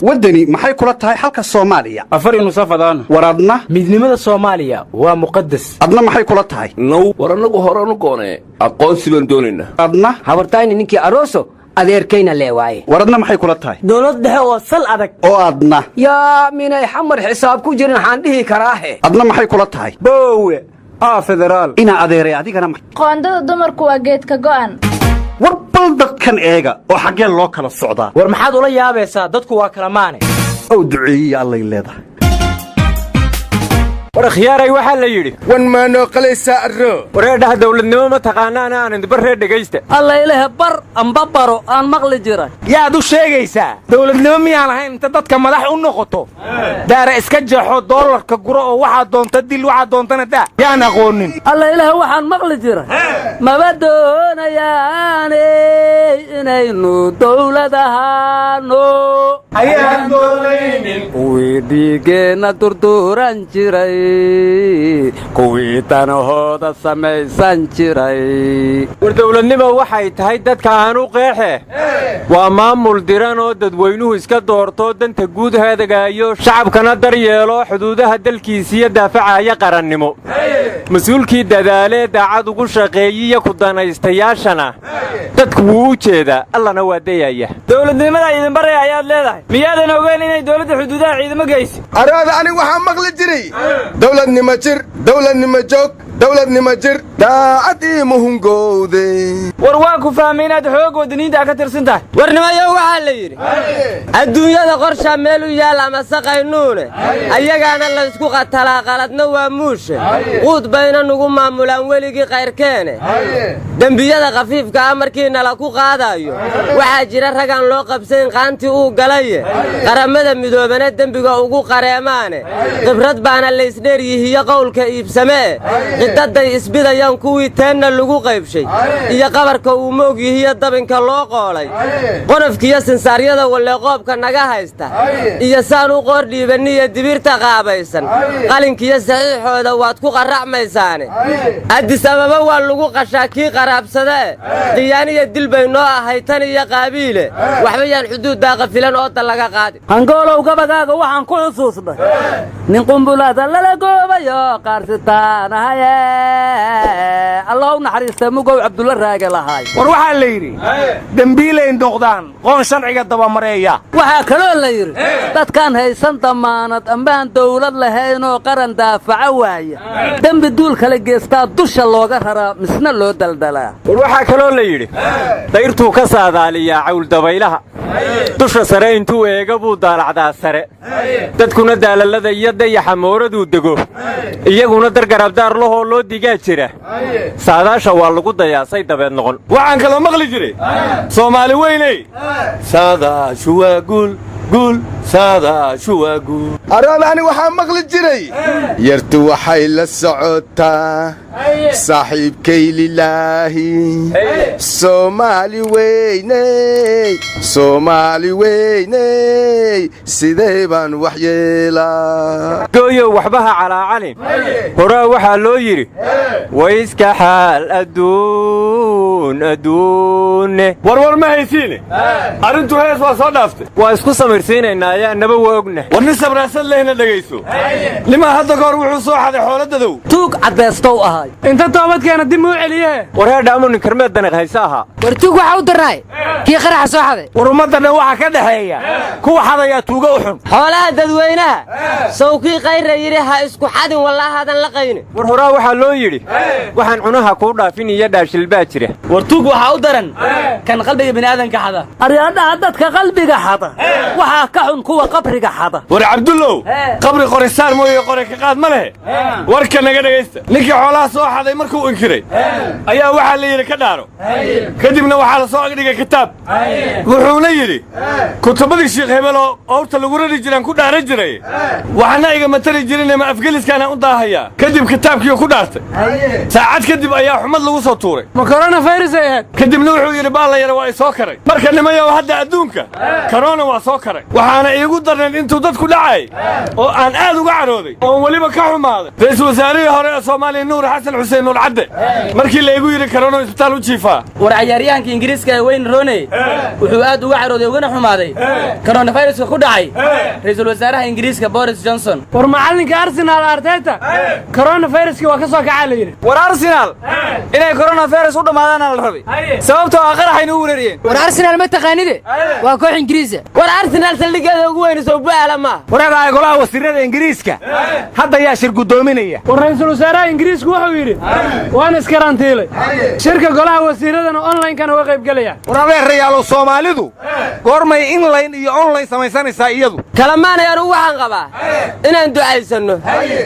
Waddani, maxay kula tahay xalka Soomaaliya? Afar nusafadaan. War adna? Midnimada Soomaaliya waa muqadas. Adna maxay kula tahay? Now, war annagu horanu goonee aqoonsi baan doonaynaa. Adna? Habartayni ninkii aroso, adeerkayna lee waaye. War adna, maxay kula tahay? Dowlad dhexe oo sal adag. Oo adna? Yaa, minay Xamar xisaab ku jirin waxaan dhihi karaahe. Adna maxay kula tahay? Boowe aa federaal. Inaa adeeray, adigana Qoondada dumarku waa geedka go'an. War bal dadkan eega oo xaggee loo kala socdaa. War maxaad ula yaabaysaa? Dadku waa kala maane. Ow duceeyiya allay leedahay. War akhyaaray, waxaa la yidhi: Wan maanoo qalaysaa arro. Wareedhaha, dawladnimo ma taqaanaana, aan idbar reer dhegaysta. Alla ilahe, bar amba baro aan maqli jiray. Yaad u sheegaysaa? Dawladnimo miyaan ahayn inta dadka madax u noqoto, daara iska jeexo, doolarka guro oo waxaa doonta dil, waxaa doontana daa? Yaan aqoonin. Alla ilahe, waxaan maqli jiray: maba doonayaane inaynu dawlad ahaano kuwii dhiiggeenna durduuran jiray, kuwii danahooda samaysan jiray. War dawladnimo waxay tahay dadka aan u qeexe: waa maamul diran oo dadweynuhu iska doorto, danta guud hadagaayo, shacabkana daryeelo, xuduudaha dalkiisiyo daafacaya qarannimo. Mas-uulkii dadaalee daacad ugu shaqeeyiya ku danaystayaashana dadku wuu u jeedaa, Allana waa dayaya. Dowladnimada idin baraya ayaad leedahay. Miyaadan ogeyn inay dowladda xuduudaha ciidamo geysi? Araada, aniga waxaa maqli jiray: dawladnimo jir, dawladnimo joog, dawladnimo jir, daacad iima hungowde. War waan ku fahmay inaad xoog wadaniinta ka tirsan tahay. Warnimayo, waxaa la yidhi: adduunyada qorshaa meel u yaal ama saqaynuune, ayagaana laysku qatalaa, qaladna waa muushe, quud bayna nugu maamulaan weligii kayrkeene. Dembiyada khafiifka ah markii nala ku qaadaayo, waxaa jira ragaan loo qabsayn qaantii uu galaye. Qarammada Midoobana dembiga ugu qareemaane, khibrad baana laysdheeryihiyo qowlka iibsamee. Qidaday isbidayaan kuwii teenna lagu qaybshay, iyo qabarka uu moog yihiyo dabinka loo qoolay, qonofkiyo sinsaaryada walleeqoobka naga haysta, iyo saan u qoor dhiibanniyo dibirta qaabaysan, qalinkiyo saxiixooda waad ku qarracmaysaane. Addis Ababa waa lagu qashaa kii qaraabsadee, khiyaaniya dil bay noo ahay tan iyo Qaabiile. Waxba yaan xuduuddaa qafilan ooda laga qaadi. Hangoolow, gabagaaga waxaan ku xusuusnay nin qumbulada lala goobayo qaarsitaanahaye. Allah u naxariista mugow Cabdulla Raage lahaay. War waxaa la yidhi: dembiilay noqdaan qoon sharciga dabamareeya. Waxaa kaloo la yidhi: dadkaan haysan damaanad ambaan dawlad lahaynoo qaran daafaco waaya, dembi duul kala geestaa dusha looga raraa, misna loo daldalaa. War waxaa kaloo la yidhi: dayrtuu ka saadaaliyaa cawldabaylaha, dusha sare intuu eega buu daalacdaa sare. Dadkuna daalalada iyo dayaxa mooraduu dego, iyaguna dargarabdaar lahoo loo digaa jira. Saadaasha waa lagu dayaa, say dabeed noqon. Waxaan kaloo maqli jiray: Soomaali weyney, saadaashu waa guul, guul, saadaashu waa guul. Araada, ani waxaa maqli jiray: yartu waxay la socotaa saaxiibkay lilaahi. Soomaali weyney, Soomaali weyney, sidee baan wax yeelaa? Gooyow, waxbaha calaacalin. Horaa waxaa loo yidhi: wayska xaal adduun adduunne. Warwar ma haysiine, arrintu hees waa soo dhaaftay. Waa isku samirsiinaynaa, ayaa naba waa ogna. War nin sabraasad lehna dhegayso. Nimaa hadda ka hor wuxuu soo xaday xooladadow. Tuug caddeestow ahay. Inta toobadkeena dib muu celiye. Wareedha, amu nin karmeed daniq hayse ahaa. War tuug waxaa u darnaay kii qaraxa soo xaday. War ummadda dhan waxaa ka dhexeeya kuwa xadayaa tuuga u xun. Xoolaha dadweynaha sawkii Kayra yidhi: ha isku xadin, wallaahadan la qaynin. War horaa waxaa loo yidhi: waxaan cunaha kuu dhaafin iyo dhaashil baa jira. War tuug waxaa u daran kan qalbiga bini'aadanka xada. Aryaadhaha, dadka qalbiga xada waxaa ka xun kuwa qabriga xada. War Cabdullow, qabri qorisaar mooye qori ka qaad ma lehe. Warka naga dhegaysta. Ninkii xoolaha soo xaday markuu inkiray ayaa waxaa la yidhi: ka dhaaro. Kadibna waxaa la soo agdhigay kitaab. Wuxuuna yidhi: kutubadii Shiikh Hebeloo owrta lagu rari jiraan ku dhaaran jiray, waxna igama tari jirine, ma afgeliskaana u daahayaa? Kadib kitaabkiiu ku dhaartay. Saacad kadib ayaa xumad lagu soo tuuray. Ma koronafayras ay ahayd? Kadibna wuxuu yidhi: baa la yara waa i soo karay. Marka nimayow, hadda adduunka korona waa soo karay, waxaana Waxaana iigu darnayd intuu dadku dhacay oo aan aad uga carooday oon weliba ka xumaaday ra'iisul wasaarihii hore ee Soomaaliya Nuur Xasan Xuseen Nuur Cadde markii laygu yidhi karoona isbitaal u jiifaa. War cayaaryahanka Ingiriiska ee Wayne Rooney wuxuu aad uga carooday ugana xumaaday coronaviruska ku dhacay ra'iisul wasaaraha Ingiriiska Boris Johnson. War macallinka Arsenal Arteta coronaviruska waa ka soo kacaa la yidhi. War Arsenal inay coronavirus u dhamaadaan la rabay, sababtoo ah qaraxayna u weerariyeen. War Arsenal ma taqaanide, waa koox Ingiriisa. War Arsenal saldhigeeda ugu weyn soo bu'aala ma Wareedahay, golaha wasiirada Ingiriiska hadda yaa shir guddoominaya? War ra'iisul wasaaraha Ingiriisku wuxuu yidhi waan iskarantiilay, shirka golaha wasiiradana online-kana uga qayb gelaya. War adeerayaalow, Soomaalidu goormay inline iyo online samaysanaysaa iyadu? Kalamaanay, anugu waxaan qabaa inaan ducaysanno,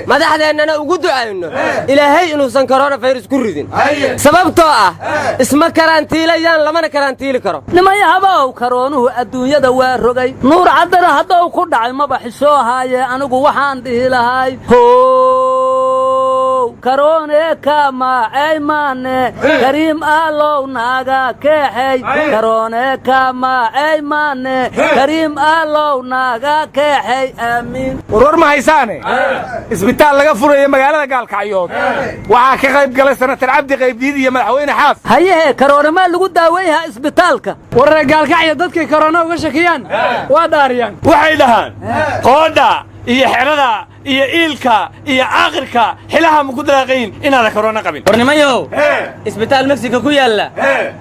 madaxdeennana ugu ducayno Ilaahay inuusan koronafayras ku ridin, sababtoo ah isma karantiilayaan, lamana karantiili karo. Nimayahabow, karoonuhu adduunyada waa rogay. Nuur Caddana haddou ku dhacay maba xishoo haayee. Anigu waxaan dhihi lahay, how karoone kamaacey maane, kariim allow naaga keexey. Karoone kamaacey maane, kariim allow naaga keexey, aamiin. Warwar ma haysaane, isbitaal laga furaya magaalada Gaalkacyood waxaa ka qayb galay senator Cabdi Qaybdiid iyo madaxweyne Xaaf. Hayehe, karoonamaa lagu daaweynyahaa isbitaalka? Warree Gaalkacya dadkay korona uga shakiyaan waa dhaariyaan. Waxay dhahaan qoodha iyo xerada iyo iilka iyo aakhirka xilaha ma ku dalaaqayin inaadan korona qabin. War nimanyahow, isbitaal Mexico ku yaalla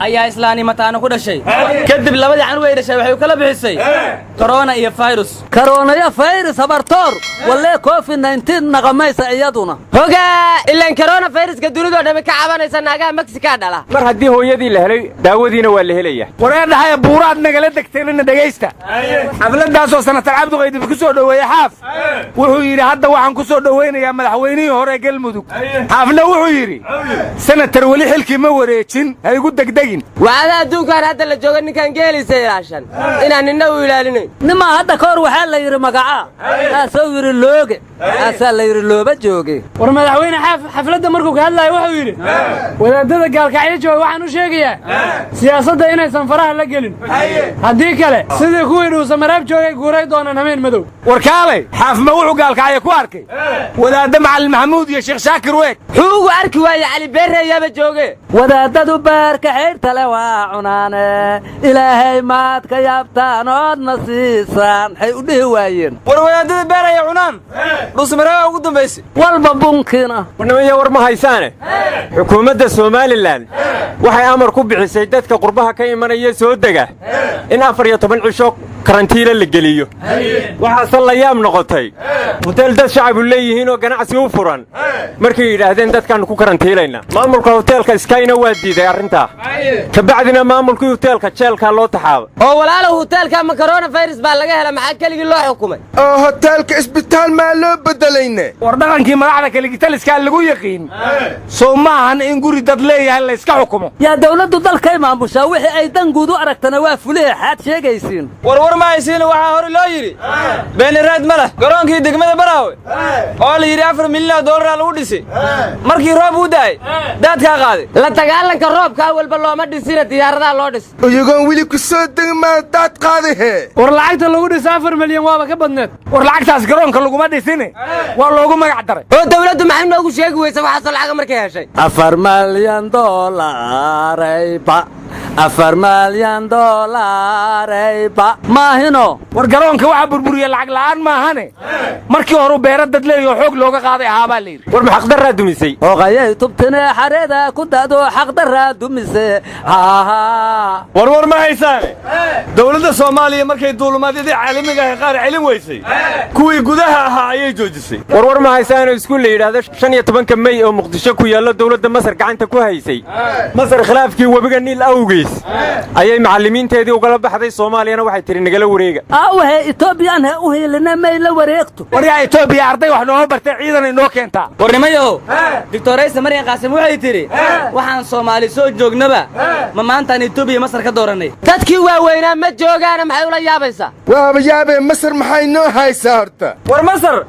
ayaa islaani mataano ku dhashay. Kadib labadii canug ay dhashay waxay u kala bixisay korona iyo virus. Karoonayo fayrus, habartoor, wallee COVID 19 naqamaysa iyaduna. Hogaa, ilaan korona fayraska dunidoo dhammi ka cabanaysa naagaha Mexikaa dhala. Mar haddii hooyadii la helay, daawadiina waa la helaya. Waree dhahaya, buuraad nagala degteenina dhegaysta. Xafladdaasoo senator Cabdiqaydib ku soo dhoweeye Xaaf, wuxuu yidhi hadda waxaan ku soo dhowaynayaa madaxweynihii hore Galmudug. Xaafna wuxuu yidhi senator, weli xilkii ma wareejin, ha igu degdegin. Wacada adduunkan hadda la jooga ninkaan geelaysa ilaashan inaan ninna u ilaalinayn. Nimaa hadda ka hor waxaa la yidhi magacaa, aasuu yidhi looge, aasaa la yidhi looba jooge. War madaxweyne Xaaf xafladda markuu ka hadlaayo wuxuu yidhi wadaadada Gaalkacyo jooga waxaan u sheegayaa siyaasadda inaysan faraha la gelin, haddii kale sidii kuwii Dhuusamareeb joogay guuray doonaan hameen madow. War kaalay, Xaafma wuxuu Gaalkacyo ku arkay wadaadda Macallin Maxamuud iyo Sheekh Shaakir weeg? Wuxuu ugu arki waaye Cali Beereeyaaba jooge. Wadaadadu baarka xayrtale waa cunaane, Ilaahay maad ka yaabtaan oodna siisaan, waxay u dhihi waayeen. War wadaadada beer ayay cunaan, Dhuusamareebaa ugu dambaysay. Walba bunkiina. Warnimaya, war ma haysaane, xukuumadda Somalilan waxay amar ku bixisay dadka qurbaha ka imanaya soo dega in 14 cisho karantiila la geliyo. Waxaase la yaab noqotay hoteel dad shacabu leeyihiin oo ganacsi u furan markay yidhaahdeen dadkaannu ku karantiilayna. Maamulka hoteelka Skyna waa diiday arrintaa, kabacdina maamulkii hoteelka jeelkaa loo taxaabay. Oo walaalow, hoteelka ma koronafayras baa laga hela? Maxaa keligii loo xukumay? Oo hoteelka isbitaal maa loo beddelayne? War dhaqankii madaxda kaligitaliskaa lagu yaqiin sow maahan in guri dad leeyahay layska xukumo? Yaa dawladdu dalkay maamushaa, wixii ay dan guud u aragtana waa fulihe, xaad sheegaysiin. War war ma haysiina, waxaa hore loo yidhi beeniraad ma leh. Garoonkii degmada Baraawe oo la yidhi $4 milyan oo doollaraa lagu dhisay, markii roob uu da'ay daadkaa qaaday. La dagaalanka roobka awalba looma dhisina, diyaaradaha loo dhis. Iyagoon weli ku soo degin maa daad qaadahee? War lacagta lagu dhisa 4 milyan waaba ka badneed. War lacagtaas garoonka laguma dhisine, waa loogu magac daray. Oo dawladdu maxay noogu sheegi weysa waxaasoo lacaga markay heshay? 4 malyan doolarayba, 4 malyan doolarayba maahino. War garoonka waxaa burburiya lacag la'aan maahane, markii horu beera dad leeyaho xoog looga qaaday ahaabaa la yidhi. War maxaqdarraa dumisay? Oqayay tubtinee xareeda ku da'do, xaqdarraa dumise. War war ma haysaane, dowladda Soomaaliya markay duulumadyadii caalamiga ahay qaar celin weysay, kuwii gudaha ahaa ayay joojisay. War war ma haysaano, iskuul la yidhaahdo 15-ka Mey oo Muqdisho ku yaallo dowladda Masar gacanta ku haysay, Masar khilaafkii webiga Niil awgiis ayay macallimiinteedii ugala baxday Soomaaliyana. Waxay tidhi nagala wareega. Aawahe Etoobiyaan he u hiilina, may la wareegto. War yaa Etoobiya arday wax nooma bartay, ciidan inoo keentaa? War nimayow, doctoraysa Maryan Qaasim waxay tidhi waxaan Soomaali soo joognaba ma maantaan Etoobiya Masar ka doorannay. Dadkii waaweynaa ma joogaana, maxay ula yaabaysaa? Waaba yaabee, Masar maxay noo haysaa horta? War Masar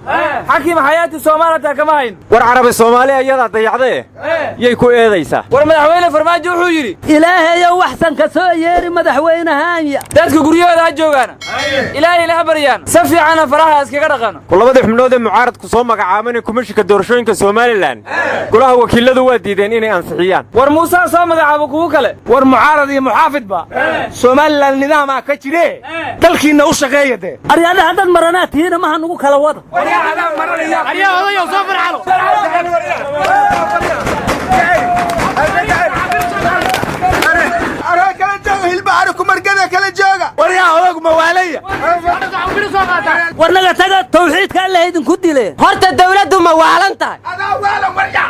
xakiim xayaati Soomaalita kama hayn. War Carabi Soomaali ayadaa dayacdee yay ku eedaysaa. War madaxweyne Farmaajo wuxuu yidhi Ilaahayow. Waxsan ka soo yeeri madaxweynahaanya. Dadka guryahooda ha joogaana, ilaahayna ha baryaan, si fiicanna faraha iskaga dhaqano. Labada xubnood ee mucaaradku soo magacaaban komishinka doorashooyinka Somalilan, golaha wakiiladu waa diideen inay ansixiyaan. War Muusaa soo magacaabo kuwo kale. War mucaarad iyo muxaafidba Somalilan nidaamaa ka jire, dalkiinna u shaqeeya dee. Aryaadhaha, dad maranaa tihiina, maha nugu kala wada. Aryaa odayow, soo farxalo. Araa kala jooga, hilbaari kumargada kala jooga. Waryaa, odag mawaalaya. War naga taga, tawxiidka Allah idinku dile. Horta dawladdu ma waalan tahay? Adaa waalan, waryaa.